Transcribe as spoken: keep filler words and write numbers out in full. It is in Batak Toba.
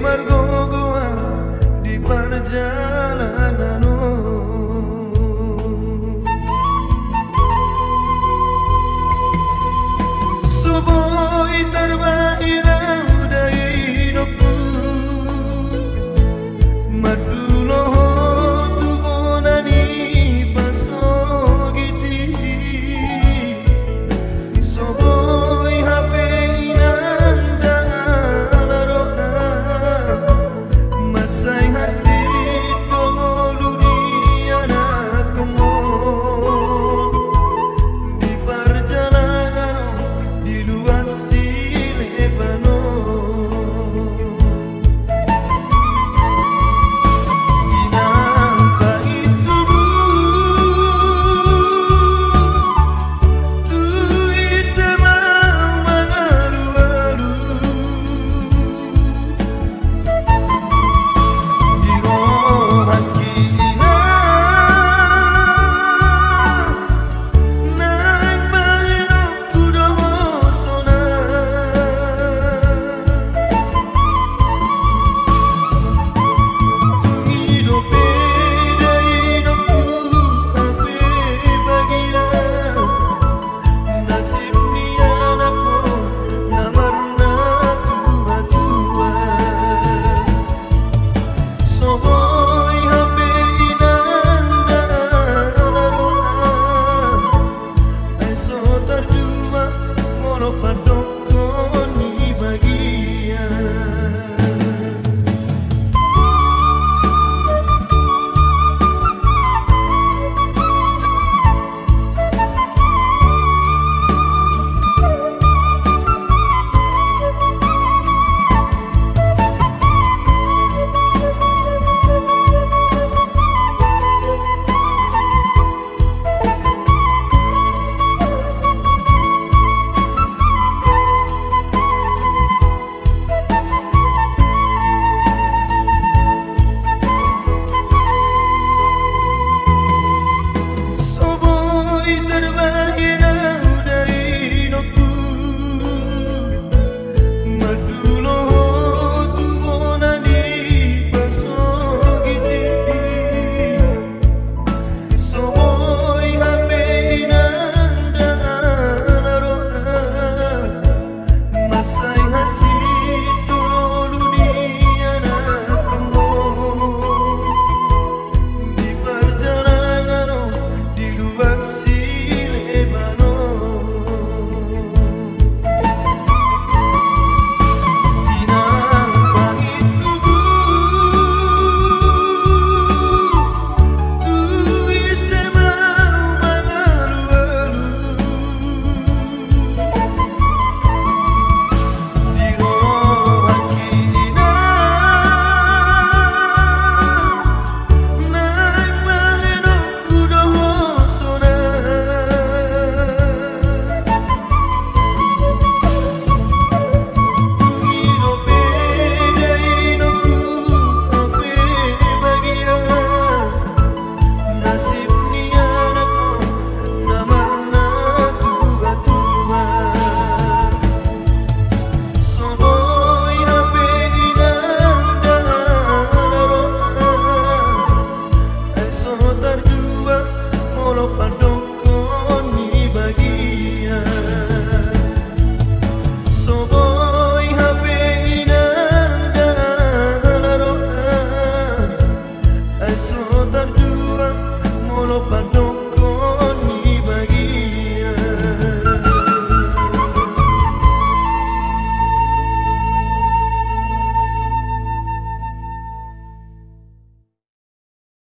margogoan di parjalanan on. So boi tarbahen au da inongku, mandulohon tu bona ni pasogit i. So boi hape inang da ala roha, mansai hansit do ngolu ni anakhon on di parjalanan on, di luat sileban on. Inang paintubu, tu ise ma au mangalualu. Di rohangki inang, naeng bahen ku do hosona. Dung i dope da inongku hape bagian nasib ni anakhon na marnatuatua. So boi hape inang da ala roha, ai so tarjua molo pandokkon ni bagian. So boi tarbahen au da inongku, mandulohon tu bona ni pasogit i. So boi hape inang da ala roha, mansai hansit do ngolu ni anakhon on di parjalanan on, di luat sileban on. Inang paintubu, tu ise ma au mangalualu. Di rohangki inang, naeng bahenonku do hosona. Dung i dope da inongku hape bagian nasib ni anakhon na marnatuatua. So boi hape inang da ala roha, ai so tarjua molo pandokkon ni bagian. So boi hape inang da ala roha, ai so tarjua molo pandokkon